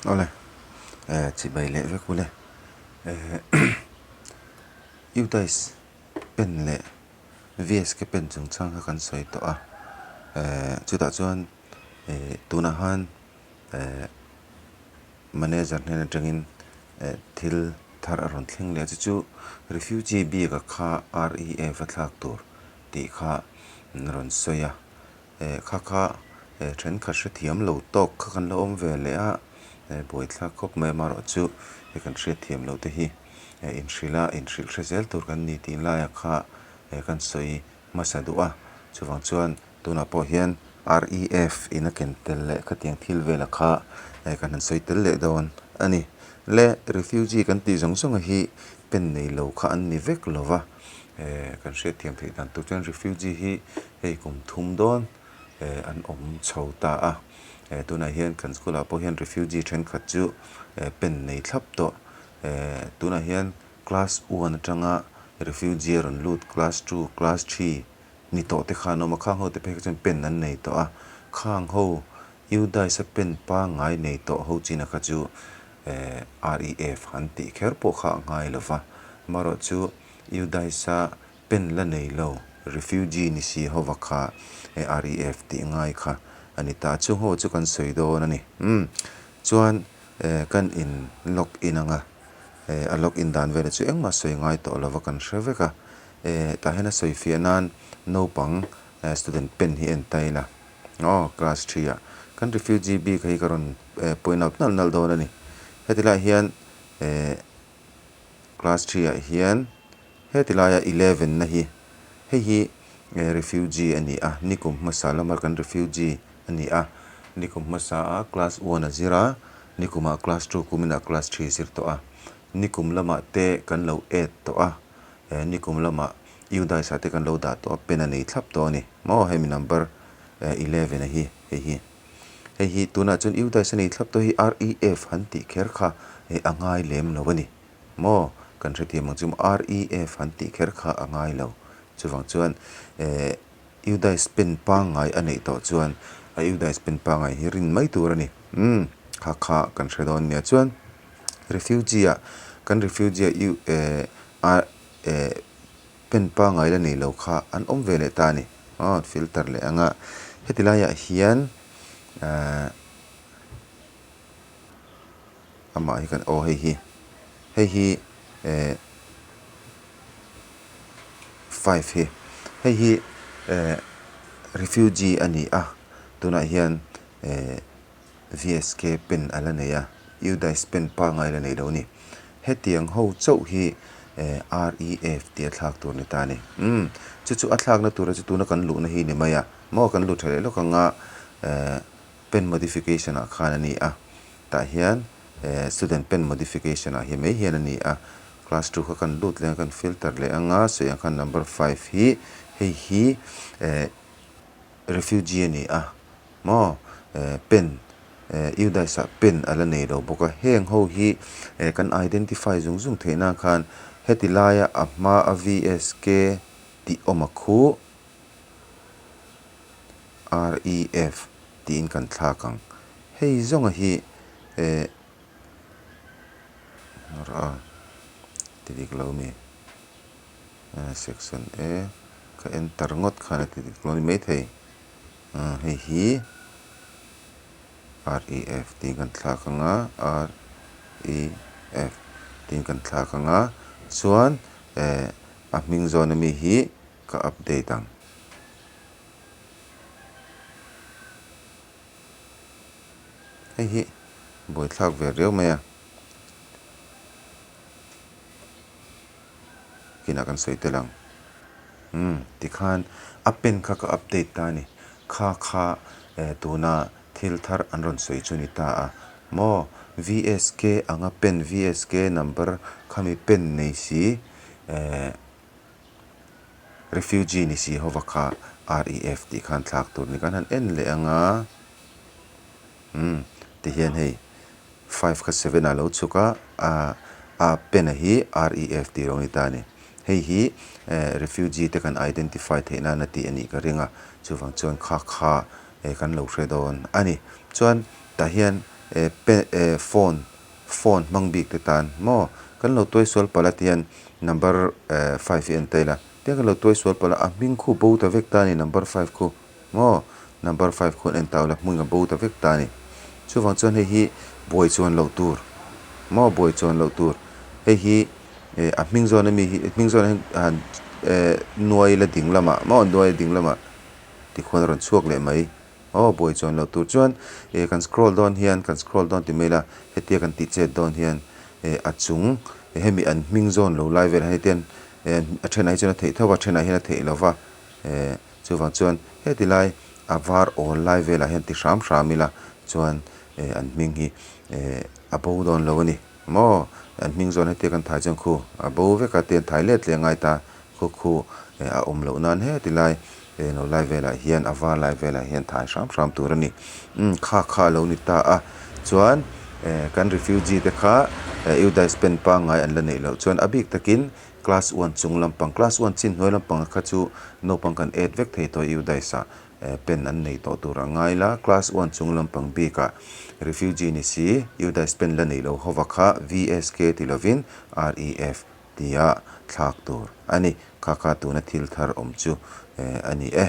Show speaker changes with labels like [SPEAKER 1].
[SPEAKER 1] Awle, chibai leh vek ule. Udice pen leh VSK pen chungchang kha kan sawi tawh a, chutah chuan tunah khan manager hnen atangin thil thar a rawn thleng leh a, chu chu refugee bik-a kha REF a thlak tur tih kha an rawn sawi a. Kha kha thenkhat hrethiam lo tawk kha kan lo awm ve leh a, buaithlak khawp mai amaherawh chu he kan hriatthiam loh te hi inhrilh a, inhrilh hre zel tur kan ni tih laiah kha kan sawi hmasa duh a. Chuvang chuan tunah pawh hian REF in a ken tel leh khatiang thil velah kha kan han sawi tel leh dawn a ni. Le refugee kan tih zawng zawng hi pen nei lo kha an ni vek lo va. Kan hriatthiam theih dan tur chuan refugee hi hei kum thum dawn an awm chho ta a, tunah hian kan school ah pawh hian refugee thenkhat chu pen nei thlap tawh, tunah hian class one atanga refugee a rawn lut class two, class three ni tawh te kha an awm a, khang ho te phei kha chuan pen an nei tawh a, khang ho UDISE a pen pangngai nei tawh ho chin a kha chu REF an tih kher pawh kha a ngai lo va, amaherawh chu UDISE a pen la nei lo refugee ni si hova kha REF tih ngai kha a ni ta. Chung ho chu kan sawi dawn a ni. Umm chuan kan in log in anga a log in dan velah chu engmah sawi ngai tawh lo va kan hre vek a, tah hian a sawi fiah nan naupang student pen hi en ta ila. Aw class three ah kan refugee bik hi ka rawn point out nalh nalh dawn a ni. Heti lai hian class three ah hian heti laia 11 na hi hei hi refugee a ni a, nikum hmasa lama kan refugee a ni a, nikum hmasa a class one a zir a, nikum ah class two kumin ah class three zir tawh a, nikum lamah te kan lo add tawh a, nikum lamah UDISE ah te kan lo dah tawh a, pen a nei thlap tawh a ni maw hemi number 11 a hi hei hi. Hei hi tunah chuan UDISE a nei thlap tawh hi REF han tih kher kha a ngai lem lo a ni maw kan hrethiam ang chu maw REF han tih kher kha a ngai lo chuvang chuan UDISE pen pangngai a neih tawh chuan a UDISE pen pangngai hi rin mai tur a ni umm kha kha kan hre dawn nia chuan refugee ah kan refugee ah Pen pangngai la nei lo kha an awm ve leh ta a ni. Aw filter leh ang a, heti laiah hian ahh amah hi kan aw hei hi hei hi eh five hi hei hi eh refugee a ni a tunah hian eh. VSK pen a la nei a, UDISE pen pangngai la nei lo a ni. Hetiang ho chauh hi REF tih a thlak tur a ni ta a ni. Umm, chu chu a thlakna tura chu tuna kan luhna hi ni mai a, maw kan lut tha leh lawk ang a, pen modification ah khan a ni a, tah hian student pen modification ah hi mai hian a ni a, class two kha kan lut leh ang kan filter leh ang a, sawi ang khan number five hi hei hi refugee a ni a. Maw? Pen, UDISE ah pen a la nei lo bawk a, heng ho hi kan identify zung zung theih nan khan heti laia a hma a VSK tih awm a khu REF tiin kan thlak ang. Hei zawnga hi a ti dik lo mi? Section A ka enter ngawt khan a ti dik lo a ni maithei. Hei hi REF tiin kan thlak ang a, REF tiin kan thlak ang a, chuan eh a hming zawn ami hi ka update ang. Hei hi buaithlak ve riau mai a. Kinah kan sawi tel ang. Umm, tikhan a pen kha ka update ta a ni. Kha kha tuna thil thar an rawn sawi chu ni ta a. Maw, VSK anga pen, VSK number khami pen nei si, refugee ni si hova kha REF tih khan thlak tur ni. Kan han en leh ang a. Umm, tihian hei. Five kha seven ah lo chhuk a, a a pen a hi REF tih rawng ni ta a ni. Hei hi refugee te kan identify theih nana tih a nih ka ring a, chuvang chuan kha kha kan lo hre dawn a ni. Chuan tah hian eh pe eh phone phone hmang bik te tan maw kan lo tuai sual palh a tihian number eh five hi en ta ila tiang kan lo tuai sual palh a a hming khu bo ta vek ta a ni number five khu maw number five khu an en ta ula hming a bo ta vek ta a ni chuvang chuan hei hi buai chuan loh tur maw buai chuan loh tur hei hi eh a hming zawn ami hi hming zawn ah hian han eh nuai la ding lamah maw nuai ding lamah tikhuan a rawn chhuak leh mai. Aw buai chuan loh tur chuan eh kan scroll dawn hian kan scroll dawn ti mai ila hetia kan tih chet dawn hian eh a chung hemi an hming zawn lo lai velah hian hetian eh a thenah hi chuan a theih tho a thenah hian a theih lo va eh chuvang chuan heti lai a var awl lai velah hian ti hram hram ila chuan eh an hming hi eh a bo dawn lo a ni maw an hming zawn hetia kan thai chuan khu a bo vek a tian thai let leh a ngai ta. Khaw khu a awm loh nan heti lai eng lo lai velah hian a var lai velah hian thai hram hram tur a ni. Umm kha kha a lo ni ta a, chuan kan refugee te kha UDISE pen pangngai an la neih loh chuan a bik takin class one chung lampang class one chin hnuai lampang kha chu naupang kan add vek thei tawh UDISE ah pen an nei tawh tur a ngai la, class one chung lampang bikah refugee ni si UDISE pen la neih loh hova kha VSK ti lovin REF tia thlak tur a ni. Kha kha tuna thil thar awm chu a ni e.